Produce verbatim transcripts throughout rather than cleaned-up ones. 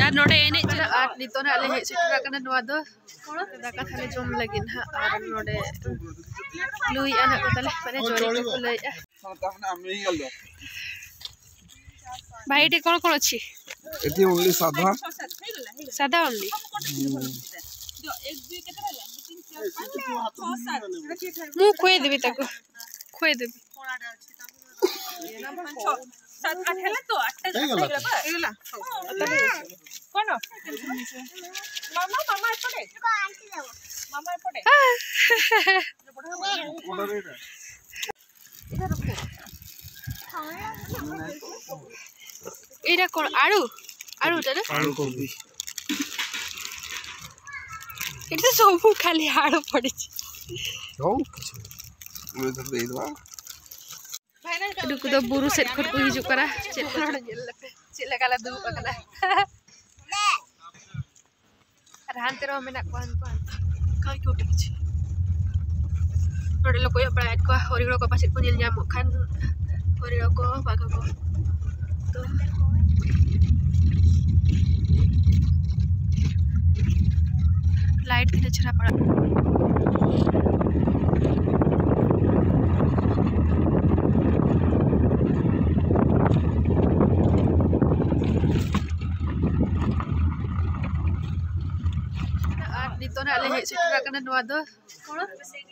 ᱟᱨ ᱱᱚᱰᱮ ᱮᱱᱮᱡ ᱪᱟᱞᱟᱜ, ᱟᱨ ᱱᱤᱛᱚᱜ ᱱᱟᱜ ᱞᱮ ᱦᱮᱡ ᱥᱮᱴᱮᱨ ᱟᱠᱟᱱᱟ ᱱᱚᱣᱟ ᱫᱚ ᱫᱟᱠᱟ ᱛᱷᱟᱞᱮ ᱡᱚᱢ ᱞᱟᱹᱜᱤᱫ ᱱᱟᱦᱟᱜ᱾ ᱟᱨ ᱱᱚᱰᱮ ᱞᱩᱭᱮᱜᱼᱟ ᱱᱟᱦᱟᱜ ᱠᱚ ᱛᱟᱞᱮ, ᱢᱟᱱᱮ ᱡᱚᱨᱤ ᱠᱚᱠᱚ ᱞᱟᱹᱭᱮᱜᱼᱟ᱾ ᱵᱷᱟᱭ, ଏଠି କ'ଣ କ'ଣ ଅଛି? ଏଠି ଓନ୍ଲି ସାଧା। ସାଧା ଓନ୍ଲି। ମୁଁ ଖୁଆଇଦେବି ତାକୁ, ଖୁଆଇଦେବି। ଏଇଟା କ'ଣ, ଆଳୁ? ଆଳୁଟା ନା? ଆଳୁ କୋବି। ଏଠି ତ ସବୁ ଖାଲି ଆଳୁ ପଡ଼ିଛି। ହଉ, କିଛି ନାହିଁ। ଦେଇଦେବା। ᱱᱩᱠᱩ ᱫᱚ ᱵᱩᱨᱩ ᱥᱮᱫ ᱠᱷᱚᱱ ᱠᱚ ᱦᱤᱡᱩᱜ ᱠᱟᱱᱟ᱾ ᱪᱮᱫ ᱠᱚ ᱧᱮᱞ ᱞᱮᱯᱮ, ᱪᱮᱫ ᱞᱮᱠᱟ ᱞᱮ ᱫᱩᱲᱩᱵ ᱟᱠᱟᱱᱟ᱾ ᱟᱨ ᱦᱟᱱᱛᱮ ᱨᱮᱦᱚᱸ ᱢᱮᱱᱟᱜ ᱠᱚᱣᱟ, ᱦᱟᱱᱠᱩ, ᱦᱟᱱᱠᱩ᱾ ᱚᱠᱟ ᱨᱮᱠᱚ ᱩᱰᱩᱠ ᱠᱟᱱᱟ? ᱱᱚᱰᱮ ᱞᱮ ᱠᱚᱭᱚᱜ ᱵᱟᱲᱟᱭᱮᱫ ᱠᱚᱣᱟ, ᱦᱚᱨᱤ ᱦᱚᱲ ᱠᱚ ᱯᱟᱪᱮᱫ ᱠᱚ ᱧᱮᱞ ᱧᱟᱢᱚᱜ ᱠᱷᱟᱱ, ᱦᱚᱨᱤ ᱦᱚᱲ ᱠᱚ, ᱵᱟᱜᱷ ᱠᱚ᱾ ᱛᱚ, ᱞᱟᱭᱤᱴ ᱛᱤᱱᱟᱹᱜ ᱪᱮᱦᱨᱟ ᱯᱟᱲᱟᱜ ᱠᱟᱱᱟ᱾ ᱟᱨ ᱱᱤᱛᱚᱜ ᱱᱟᱜ ᱞᱮ ᱦᱮᱡ ᱥᱮᱴᱮᱨ ᱟᱠᱟᱱᱟ ᱱᱚᱣᱟ ᱫᱚ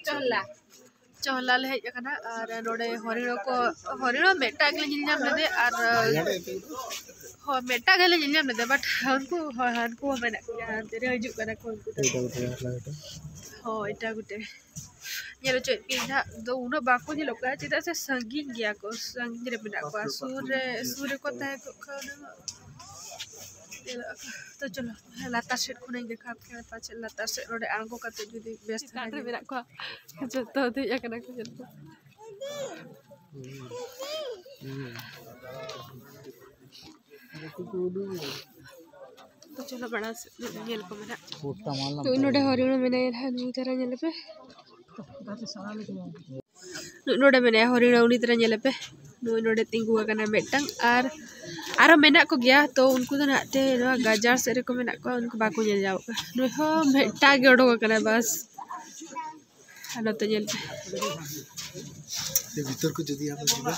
ᱪᱚᱦᱞᱟ᱾ ᱪᱚᱦᱞᱟ ᱞᱮ ᱦᱮᱡ ᱟᱠᱟᱱᱟ ᱟᱨ ᱱᱚᱰᱮ ᱦᱚᱨᱤᱬᱚ ᱠᱚ, ᱦᱚᱨᱤᱬᱚ ᱢᱤᱫᱴᱟᱝ ᱜᱮᱞᱮ ᱧᱮᱞ ᱧᱟᱢ ᱞᱮᱫᱮ ᱟᱨ ᱦᱚᱸ, ᱢᱤᱫᱴᱟᱝ ᱜᱮᱞᱮ ᱧᱮᱞ ᱧᱟᱢ ᱞᱮᱫᱮ, but ᱩᱱᱠᱩ ᱦᱚᱸ, ᱦᱟᱱᱠᱩ ᱦᱚᱸ ᱢᱮᱱᱟᱜ ᱠᱚᱜᱮᱭᱟ, ᱦᱟᱱᱛᱮ ᱨᱮ ᱦᱤᱡᱩᱜ ᱠᱟᱱᱟ ᱠᱚ ᱩᱱᱠᱩ ᱫᱚ᱾ ᱦᱚᱸ, ᱮᱴᱟᱜ ᱜᱚᱴᱮ᱾ ᱧᱮᱞ ᱦᱚᱪᱚᱭᱮᱫ ᱯᱮᱭᱟᱹᱧ ᱱᱟᱦᱟᱜ ᱫᱚ ᱩᱱᱟᱹᱜ ᱵᱟᱠᱚ ᱧᱮᱞᱚᱜ ᱠᱟᱱᱟ, ᱪᱮᱫᱟᱜ ᱥᱮ ᱥᱟᱺᱜᱤᱧ ᱜᱮᱭᱟ ᱠᱚ, ᱥᱟᱺᱜᱤᱧ ᱨᱮ ᱢᱮᱱᱟᱜ ᱠᱚᱣᱟ᱾ ᱥᱩᱨ ᱨᱮ, ᱥᱩᱨ ᱨᱮᱠᱚ ᱛᱟᱦᱮᱸ ᱠᱚᱜ ᱠᱷᱟᱱ ᱦᱩᱱᱟᱹᱝ ᱧᱮᱞᱚᱜᱼᱟ᱾ ᱛᱚ ᱪᱚᱞᱚ, ᱞᱟᱛᱟᱨ ᱥᱮᱫ ᱠᱷᱚᱱᱟᱹᱧ ᱫᱮᱠᱷᱟᱣ ᱯᱮᱭᱟ, ᱯᱟᱪᱮᱫ ᱞᱟᱛᱟᱨ ᱥᱮᱫ ᱱᱚᱰᱮ ᱟᱬᱜᱚ ᱠᱟᱛᱮ ᱡᱩᱫᱤ ᱵᱮᱥ ᱪᱮᱛᱟᱱ ᱨᱮ ᱢᱮᱱᱟᱜ ᱠᱚᱣᱟ, ᱡᱚᱛᱚ ᱫᱮᱡ ᱟᱠᱟᱱᱟ ᱠᱚ ᱡᱚᱛᱚ᱾ ᱛᱚ ᱪᱚᱞᱚ ᱢᱟᱲᱟᱝ ᱥᱮᱫ ᱧᱮᱞ ᱠᱚ ᱢᱮᱱᱟᱜ᱾ ᱛᱚ ᱱᱚᱰᱮ ᱦᱚᱨᱤᱬᱚ ᱢᱮᱱᱟᱭᱟ ᱱᱟᱦᱟᱜ, ᱱᱩᱭ ᱛᱟᱨᱟ ᱧᱮᱞ ᱯᱮ᱾ ᱱᱚᱰᱮ ᱢᱮᱱᱟᱭᱟ ᱦᱚᱨᱤᱬᱚ, ᱩᱱᱤ ᱛᱟᱨᱟ ᱧᱮᱞ ᱯᱮ᱾ ᱱᱩᱭ ᱱᱚᱰᱮ ᱛᱤᱸᱜᱩ ᱟᱠᱟᱱᱟ ᱢᱤᱫᱴᱟᱝ, ᱟᱨ ᱟᱨᱚ ᱢᱮᱱᱟᱜ ᱠᱚᱜᱮᱭᱟ, ᱛᱚ ᱩᱱᱠᱩ ᱫᱚ ᱱᱟᱦᱟᱜ ᱛᱮ ᱱᱚᱣᱟ ᱜᱟᱡᱟᱲ ᱥᱮᱫ ᱨᱮᱠᱚ ᱢᱮᱱᱟᱜ ᱠᱚᱣᱟ, ᱩᱱᱠᱩ ᱵᱟᱠᱚ ᱧᱮᱞ ᱧᱟᱢᱚᱜ ᱠᱟᱱᱟ᱾ ᱱᱩᱭ ᱦᱚᱸ ᱢᱤᱫᱴᱟᱝ ᱜᱮ ᱚᱰᱚᱠ ᱟᱠᱟᱱᱟ, ᱵᱟᱥ᱾ ᱟᱨ ᱱᱚᱛᱮ ᱧᱮᱞ ᱯᱮ᱾ ᱵᱷᱤᱛᱚᱨ ᱠᱚ ᱡᱩᱫᱤ ᱟᱵᱚ ᱡᱩᱫᱤ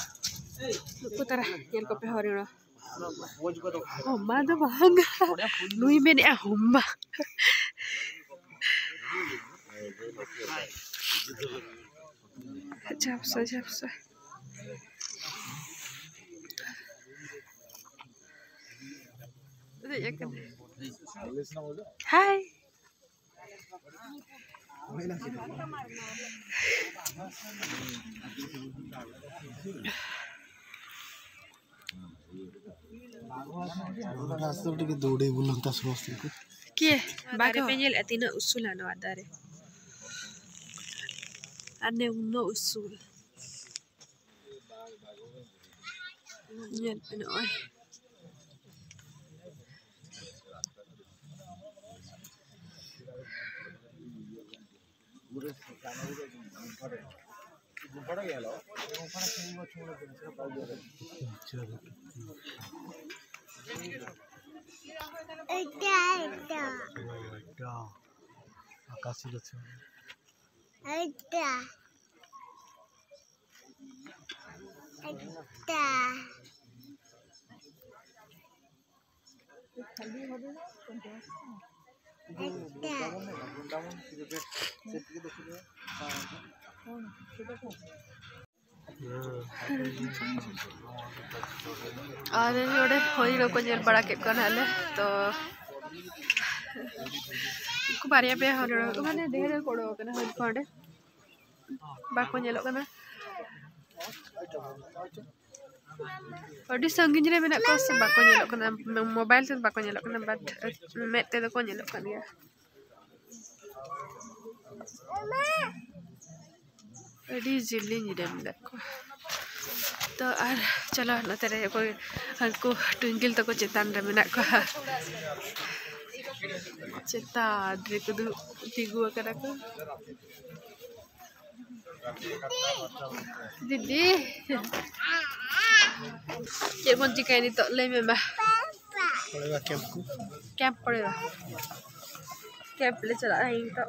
ᱱᱩᱠᱩ ᱛᱟᱨᱟ ᱧᱮᱞ ᱠᱚᱯᱮ ᱦᱚᱨᱤᱬ᱾ ᱦᱚᱢᱟ ᱫᱚ ᱵᱟᱝ, ᱱᱩᱭ ᱢᱮᱱᱮᱜᱼᱟ ᱦᱚᱢᱟ᱾ ᱡᱷᱟᱯᱥᱟ, ᱡᱷᱟᱯᱥᱟ᱾ ᱦᱟᱭ᱾ ᱠᱮ? ᱫᱟᱨᱮ ᱯᱮ ᱧᱮᱞᱮᱫᱼᱟ ᱛᱤᱱᱟᱹᱜ ᱩᱥᱩᱞᱟ ᱱᱚᱣᱟ ᱫᱟᱨᱮ? ᱟᱨ ᱱᱮ ᱩᱱᱟᱹᱜ ᱩᱥᱩᱞ᱾ ᱧᱮᱞ ᱯᱮ ᱱᱚᱜᱼᱚᱭ᱾ এটা, এটা। এটা। আকাশি গেছে। এটা। একটা। একটা। ᱟᱨ ᱱᱚᱰᱮ ᱦᱚᱨᱤ ᱠᱚ ᱧᱮᱞ ᱵᱟᱲᱟ ᱠᱮᱫ ᱠᱚᱣᱟ ᱱᱟᱦᱟᱜ ᱞᱮ, ᱛᱚ ᱩᱱᱠᱩ ᱵᱟᱨᱭᱟ ᱯᱮᱭᱟ ᱦᱚᱨᱤ ᱢᱟᱱᱮ ᱰᱷᱮᱨ ᱜᱮᱠᱚ ᱩᱰᱩᱠ ᱟᱠᱟᱱᱟ ᱦᱚᱨᱤ ᱠᱚ ᱚᱸᱰᱮ᱾ ᱵᱟᱠᱚ ᱧᱮᱞᱚᱜ ᱠᱟᱱᱟ᱾ ᱟᱹᱰᱤ ᱥᱟᱺᱜᱤᱧ ᱨᱮ ᱢᱮᱱᱟᱜ ᱠᱚᱣᱟ ᱥᱮ ᱵᱟᱠᱚ ᱧᱮᱞᱚᱜ ᱠᱟᱱᱟ, ᱢᱳᱵᱟᱭᱤᱞ ᱛᱮᱫᱚ ᱵᱟᱠᱚ ᱧᱮᱞᱚᱜ ᱠᱟᱱᱟ, but ᱢᱮᱫ ᱛᱮᱫᱚ ᱠᱚ ᱧᱮᱞᱚᱜ ᱠᱟᱱ ᱜᱮᱭᱟ᱾ ᱟᱹᱰᱤ ᱡᱤᱞᱤᱧ ᱨᱮ ᱢᱮᱱᱟᱜ ᱠᱚᱣᱟ᱾ ᱛᱚ ᱟᱨ ᱪᱟᱞᱟᱣ ᱱᱚᱛᱮ ᱨᱮ ᱚᱠᱚᱭ ᱦᱟᱹᱱᱠᱩ ᱴᱩᱭᱝᱠᱤᱞ ᱛᱟᱠᱚ ᱪᱮᱛᱟᱱ ᱨᱮ ᱢᱮᱱᱟᱜ ᱠᱚᱣᱟ, ᱪᱮᱛᱟᱱ ᱨᱮᱠᱚ ᱫᱩᱲᱩᱵ ᱛᱤᱸᱜᱩ ᱟᱠᱟᱱᱟ ᱠᱚ᱾ ᱫᱤᱫᱤ, ᱪᱮᱫ ᱵᱚᱱ ᱪᱤᱠᱟᱹᱭᱟ ᱱᱤᱛᱚᱜ? ᱞᱟᱹᱭ ᱢᱮ ᱢᱟ᱾ ᱯᱚᱲᱮᱣᱟ ᱠᱮᱢᱯ ᱠᱚ᱾ ᱠᱮᱢᱯ ᱯᱚᱲᱮᱣᱟ᱾ ᱠᱮᱢᱯ ᱞᱮ ᱪᱟᱞᱟᱜᱼᱟ ᱱᱤᱛᱚᱜ᱾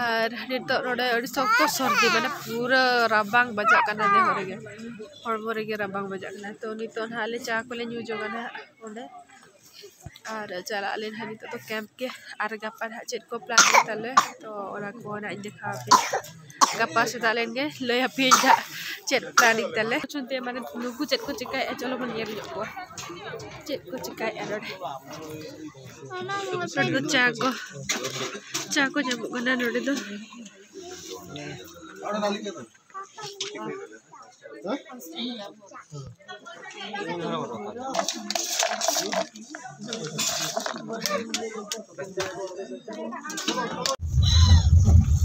ᱟᱨ ᱱᱤᱛᱚᱜ ᱱᱚᱰᱮ ᱟᱹᱰᱤ ᱥᱚᱠᱛᱚ ᱥᱚᱨᱫᱤ, ᱢᱟᱱᱮ ᱯᱩᱨᱟᱹ ᱨᱟᱵᱟᱝ ᱵᱟᱡᱟᱜ ᱠᱟᱱᱟ ᱫᱮᱦᱚ ᱨᱮᱜᱮ, ᱦᱚᱲᱢᱚ ᱨᱮᱜᱮ ᱨᱟᱵᱟᱝ ᱵᱟᱡᱟᱜ ᱠᱟᱱᱟ᱾ ᱛᱚ ᱱᱤᱛᱚᱜ ᱱᱟᱦᱟᱜ ᱞᱮ ᱪᱟ ᱠᱚᱞᱮ ᱧᱩ ᱡᱚᱝᱟ ᱱᱟᱦᱟᱜ ᱚᱸᱰᱮ᱾ ᱟᱨ ᱪᱟᱞᱟᱜ ᱟᱞᱮ ᱱᱟᱦᱟᱜ ᱱᱤᱛᱚᱜ ᱫᱚ ᱠᱮᱢᱯ ᱜᱮ᱾ ᱟᱨ ᱜᱟᱯᱟ ᱱᱟᱦᱟᱜ ᱪᱮᱫ ᱠᱚ ᱯᱞᱟᱱ ᱛᱟᱞᱮ, ᱛᱚ ᱚᱱᱟ ᱠᱚ ᱱᱟᱦᱟᱜ ᱤᱧ ᱫᱮᱠᱷᱟᱣ ᱟᱯᱮᱭᱟ᱾ ᱜᱟᱯᱟ ᱥᱮᱛᱟᱜ ᱞᱮᱱ ᱜᱮ ᱞᱟᱹᱭ ᱟᱯᱮᱭᱟᱹᱧ ᱱᱟᱦᱟᱜ ᱪᱮᱫ ᱯᱞᱟᱱᱤᱝ ᱛᱟᱞᱮ᱾ ᱪᱚᱱᱛᱮ ᱢᱟᱱᱮ ᱱᱩᱠᱩ ᱪᱮᱫ ᱠᱚ ᱪᱤᱠᱟᱹᱭᱮᱫᱼᱟ, ᱪᱚᱞᱚ ᱵᱚᱱ ᱧᱮᱞ ᱧᱚᱜ ᱠᱚᱣᱟ ᱪᱮᱫ ᱠᱚ ᱪᱤᱠᱟᱹᱭᱮᱫᱼᱟ ᱱᱚᱰᱮ᱾ ᱱᱚᱰᱮ ᱫᱚ ᱪᱟ ᱠᱚ, ᱪᱟ ᱠᱚ ᱧᱟᱢᱚᱜ ᱠᱟᱱᱟ ᱱᱚᱰᱮ ᱫᱚ᱾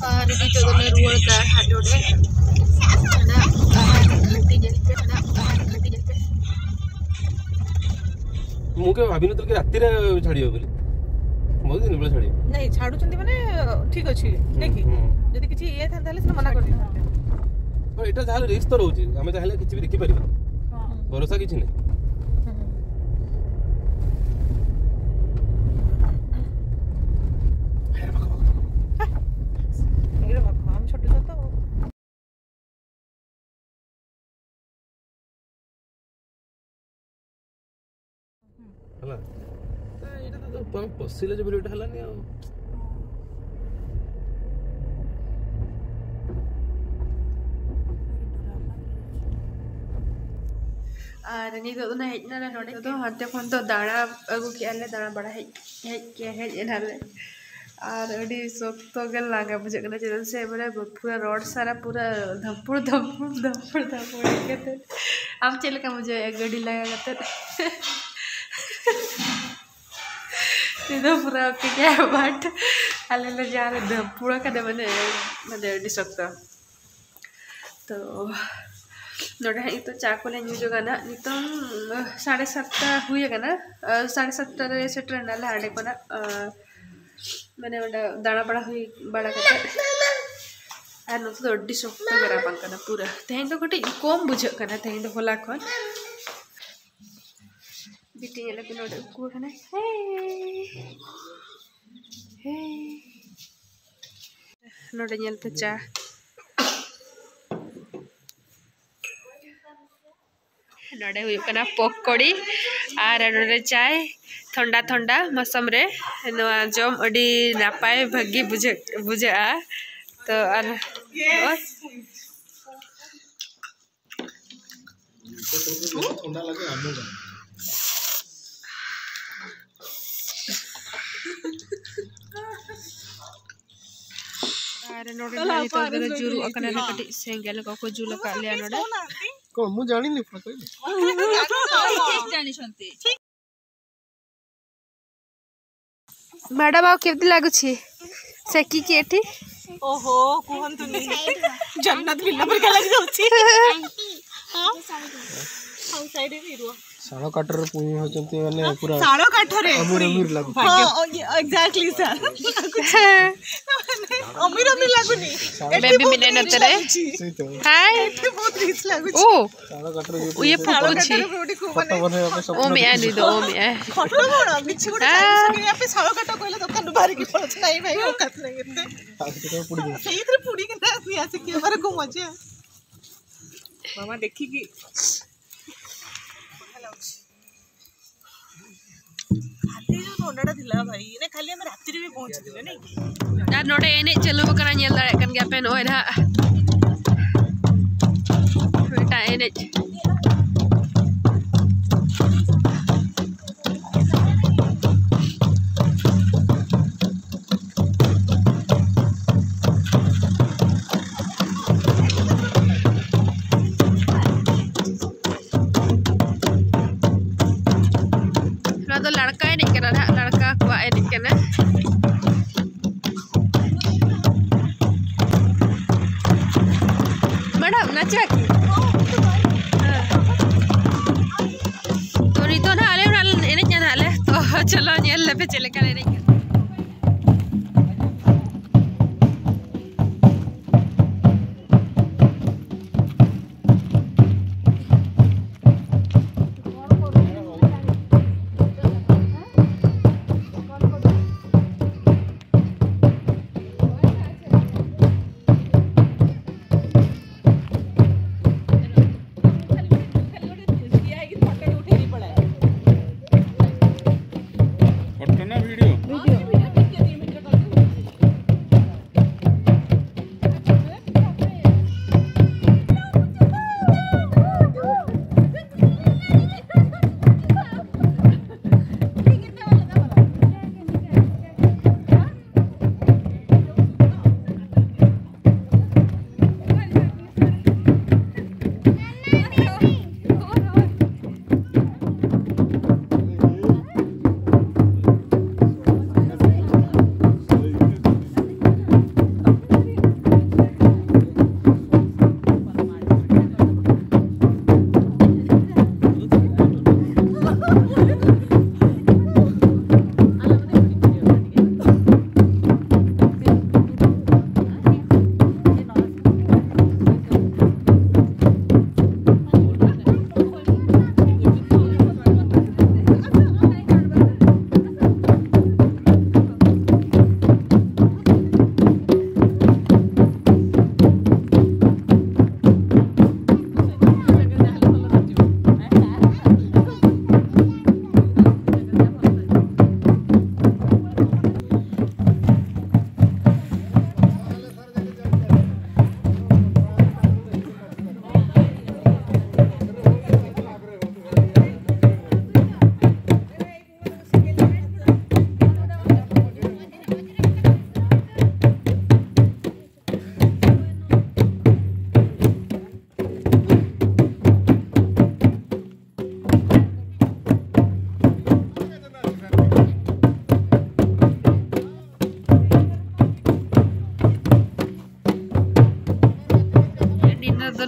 ᱟᱨ ᱱᱤᱛᱚᱜ ᱫᱚᱞᱮ ᱨᱩᱣᱟᱹᱲ ᱠᱟᱜᱼᱟ ᱦᱟᱸᱜ ᱱᱚᱰᱮ᱾ ᱚᱱᱟ ᱟᱦᱟᱨ ᱜᱷᱟᱹᱴᱤ ᱧᱮᱞ ᱯᱮ, ᱚᱱᱟ ᱟᱦᱟᱨ ᱜᱷᱟᱹᱴᱤ ᱧᱮᱞ ᱯᱮ᱾ ମୁଁ କେବେ ଭାବିନଥିଲି କି ରାତିରେ ଛାଡ଼ିବ ବୋଲି। ବହୁତ ଦିନ ବେଳେ ଛାଡ଼ିବ। ନାଇଁ, ଛାଡୁଛନ୍ତି ମାନେ, ଅ, ଠିକ୍ ଅଛି, ନାଇଁ କି? ହୁଁ। ଯଦି କିଛି ଇଏ ଥାନ୍ତା ହେଲେ ସିନା ମନା କରିଦେଇଥାନ୍ତେ। ହଁ, ଏଇଟା ଯାହାହେଲେ ରିସ୍କ ତ ରହୁଛି, ଆମେ ଚାହିଁଲେ କିଛି ବି ଦେଖିପାରିବା। ହଁ। ଭରସା କିଛି ନାହିଁ। ହୁଁ। ଏଇଟା ପାଖ, ପାଖ, ପାଖ। ଏଇଟା ପାଖ, ଆମେ ଛୋଟ ଛୁଆ ତ। ହେଲା। ତ ଏଇଟା ତ, ତ ପ-, ପଶିଲେ ଯେ ଭିଡ଼ିଓଟା ହେଲାନି ଆଉ। ᱟᱨ ᱱᱤᱛᱚᱜ ᱫᱚ ᱱᱟᱦᱟᱜ ᱦᱮᱡ ᱮᱱᱟᱞᱮ ᱱᱚᱰᱮ ᱫᱚ, ᱦᱟᱱᱛᱮ ᱠᱷᱚᱱ ᱫᱚ ᱫᱟᱬᱟ ᱟᱹᱜᱩ ᱠᱮᱜᱼᱟ ᱞᱮ, ᱫᱟᱬᱟ ᱵᱟᱲᱟ ᱦᱮᱡ, ᱦᱮᱡ ᱠᱮ-, ᱦᱮᱡ ᱮᱱᱟᱞᱮ᱾ ᱟᱨ ᱟᱹᱰᱤ ᱥᱚᱠᱛᱚ ᱜᱮ ᱞᱟᱸᱜᱟ ᱵᱩᱡᱷᱟᱹᱜ ᱠᱟᱱᱟ, ᱪᱮᱫᱟᱜ ᱥᱮ ᱢᱟᱱᱮ ᱯᱩᱨᱟᱹ ᱨᱳᱰ ᱥᱟᱨᱟ ᱯᱩᱨᱟᱹ ᱫᱷᱟᱢᱯᱩᱲ ᱫᱷᱟᱢᱯᱩᱲ ᱫᱷᱟᱢᱯᱩᱲ ᱫᱷᱟᱢᱯᱩᱲ ᱦᱮᱡ ᱠᱟᱛᱮ᱾ ᱟᱢ ᱪᱮᱫ ᱞᱮᱠᱟᱢ ᱵᱩᱡᱷᱟᱹᱣᱮᱫᱼᱟ ᱜᱟᱹᱰᱤ ᱞᱟᱸᱜᱟ ᱠᱟᱛᱮ? ᱱᱤᱛ ᱫᱚ ᱯᱩᱨᱟᱹ ᱳᱠᱮ ᱜᱮᱭᱟ, but ᱟᱞᱮ ᱞᱮ ᱡᱟᱦᱟᱸ ᱞᱮ ᱫᱷᱟᱢᱯᱩᱲ ᱟᱠᱟᱫᱟ ᱢᱟᱱᱮ, ᱢᱟᱱᱮ ᱟᱹᱰᱤ ᱥᱚᱠᱛᱚ᱾ ᱛᱚ ᱱᱚᱰᱮ ᱦᱟᱸᱜ ᱱᱤᱛᱚᱜ ᱪᱟ ᱠᱚᱞᱮ ᱧᱩ ᱡᱚᱝᱟ ᱱᱟᱜ᱾ ᱱᱤᱛᱚᱝ ᱥᱟᱲᱮ ᱥᱟᱛᱴᱟ ᱦᱩᱭ ᱟᱠᱟᱱᱟ᱾ ᱥᱟᱲᱮ ᱥᱟᱛᱴᱟ ᱨᱮ ᱥᱮᱴᱮᱨ ᱮᱱᱟᱞᱮ ᱦᱟᱸᱰᱮ ᱠᱷᱚᱱᱟᱜ, ᱢᱟᱱᱮ ᱚᱸᱰᱮ ᱫᱟᱬᱟ ᱵᱟᱲᱟ ᱦᱩᱭ ᱵᱟᱲᱟ ᱠᱟᱛᱮ᱾ ᱟᱨ ᱱᱚᱛᱮ ᱫᱚ ᱟᱹᱰᱤ ᱥᱚᱠᱛᱚ ᱜᱮ ᱨᱟᱵᱟᱝ ᱠᱟᱱᱟ ᱯᱩᱨᱟᱹ᱾ ᱛᱮᱦᱮᱧ ᱫᱚ ᱠᱟᱹᱴᱤᱡ ᱠᱚᱢ ᱵᱩᱡᱷᱟᱹᱜ ᱠᱟᱱᱟ, ᱛᱮᱦᱮᱧ ᱫᱚ ᱦᱚᱞᱟ ᱠᱷᱚᱱ᱾ ᱵᱤᱴᱤ ᱧᱮᱞ ᱟᱯᱮ ᱱᱚᱰᱮ ᱩᱠᱩ ᱟᱠᱟᱱᱟᱭ᱾ ᱦᱮᱭ, ᱦᱮᱭ᱾ ᱱᱚᱰᱮ ᱧᱮᱞ ᱯᱮ ᱪᱟ᱾ ᱱᱚᱰᱮ ᱦᱩᱭᱩᱜ ᱠᱟᱱᱟ ᱯᱚᱠᱚᱲᱤ ᱟᱨ ᱱᱚᱰᱮ ᱪᱟᱭ᱾ ᱴᱷᱚᱱᱰᱟ ᱴᱷᱚᱱᱰᱟ ᱢᱚᱥᱚᱢ ᱨᱮ ᱱᱚᱣᱟ ᱡᱚᱢ ᱟᱹᱰᱤ ᱱᱟᱯᱟᱭ ᱵᱷᱟᱹᱜᱤ ᱵᱩᱡᱷᱟᱹᱜ, ᱵᱩᱡᱷᱟᱹᱜᱼᱟ᱾ ᱛᱚ ᱟᱨ ᱱᱚᱜᱼᱚᱭ ᱟᱨ ᱱᱚᱰᱮ ᱱᱟᱦᱟᱜ ᱱᱤᱛᱚᱜ ᱫᱚᱞᱮ ᱡᱩᱨᱩᱜ ᱟᱠᱟᱱᱟ, ᱠᱟᱹᱴᱤᱡ ᱥᱮᱸᱜᱮᱞ ᱠᱚᱠᱚ ᱡᱩᱞ ᱟᱠᱟᱫ ᱞᱮᱭᱟ ᱱᱚᱰᱮ᱾ ᱠᱚ ᱢᱩ ᱡᱟᱹᱲᱤ ᱞᱮ ᱯᱷᱟᱠᱚ ᱞᱮ। ଜାଣିଛନ୍ତି। ମ୍ୟାଡାମ, ଆଉ କେମିତି ଲାଗୁଛି ସେକିକି ଏଠି? ଓହୋ, କୁହନ୍ତୁନି। ଜନ୍ନତ ଭିଲା ପରିକା ଲାଗିଯାଉଛି। ହଁ? ଆଉ ସାଇଡରେ ବି ରୁହ। ଶାଳ କାଠରେ ପୁଣି ହଉଛନ୍ତି ମାନେ ପୁରା ଶାଳ କାଠରେ? ଅମିର ଅମିର ଲାଗୁଛି। ହଁ, ଏକ୍ଜାକ୍ଟଲି ସାର୍। ଅମିର ଅମିର ଲାଗୁନି। ଏଠି ବେବି ବହୁତ ମିନେ ରିଚ୍ ନତରେ। ଲାଗୁଛି। ସେଇ ତ। ହାଏ। ଏଠି ବହୁତ ରିଚ୍ ଲାଗୁଛି। ଓ। ଶାଳ କାଠରେ ଯୋଉ ଓ, ଇଏ ଶାଳ ଫୁଟୁଛି। କାଠରେ କୋଉଠି କୋଉ ଫଟୋ ମାନେ ବନେଇବା ପାଇଁ ଓ ସ୍ୱପ୍ନ ମିଆ ଦେଖିଛି। ନି ତ, ଓ ମିଆ। ଫଟୋ କଣ? କିଛି ଗୋଟେ ଆ। ଚାଳିଶ କିଣିବା ପାଇଁ ଶାଳ କାଠ କହିଲେ ଦୋକାନରୁ ବାହାରିକି ପଳଉଛି। ନାଇଁ ଭାଇ, ଔକାତ ନାହିଁ ଏତେ। ଆଜି କେତେବେଳେ ପୋଡ଼ି ଦେଇଛି। ସେଇଥିରେ ପୋଡ଼ିକିନା ଆସିକି ଆମର କୋଉ ମଜା। ମାମା ଦେଖିକି। ଖାଲି ଯୋଉ ଥଣ୍ଡାଟା ଥିଲା ଭାଇ, ଏଇନା ଖାଲି ଆମେ ରାତିରେ ବି ପହଞ୍ଚିଥିଲେ, ନାଇଁ କି? ᱟᱨ ᱱᱚᱰᱮ ᱮᱱᱮᱡ ᱪᱟᱹᱞᱩ ᱟᱠᱟᱱᱟ, ᱧᱮᱞ ᱫᱟᱲᱮᱭᱟᱜ ᱠᱟᱱ ᱜᱮᱭᱟ ᱯᱮ, ᱱᱚᱜᱼᱚᱭ ᱱᱟᱦᱟᱜ ᱢᱤᱫᱴᱟᱝ ᱮᱱᱮᱡ᱾ ᱱᱚᱣᱟ ᱫᱚ ᱞᱟᱲᱠᱟ ᱮᱱᱮᱡ ᱠᱟᱱᱟ ᱱᱟᱦᱟᱜ, ᱞᱟᱲᱠᱟ ᱠᱚᱣᱟᱜ ᱮᱱᱮᱡ ᱠᱟᱱᱟ᱾ ᱢᱮᱰᱟᱢ, ᱱᱟᱪᱚᱜᱼᱟ ᱠᱤ? ᱦᱮᱸ᱾ ᱛᱚ, ᱱᱤᱛᱚᱜ ᱱᱟᱦᱟᱜ ᱟᱞᱮ ᱚᱲᱟᱜ ᱞᱮ ᱮᱱᱮᱡᱼᱟ ᱱᱟᱦᱟᱜ ᱞᱮ᱾ ᱛᱚ, ᱪᱚᱞᱚ ᱧᱮᱞ ᱞᱮᱯᱮ ᱪᱮᱫ ᱞᱮᱠᱟ ᱞᱮ ᱮᱱᱮᱡ ᱠᱟᱱᱟ᱾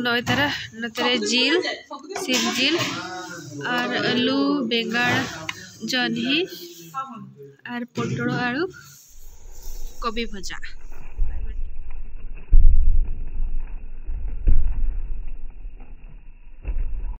ᱱᱚᱜᱼᱚᱭ ᱛᱟᱨᱟ ᱱᱚᱛᱮ ᱨᱮ ᱡᱤᱞ, ᱥᱤᱢ ᱡᱤᱞ ᱟᱨ ᱟᱹᱞᱩ, ᱵᱮᱸᱜᱟᱲ, ᱡᱚᱱᱦᱤ ᱟᱨ ᱯᱚᱴᱚᱞ, ᱟᱹᱞᱩ, ᱠᱚᱵᱤ ᱵᱷᱟᱡᱟ᱾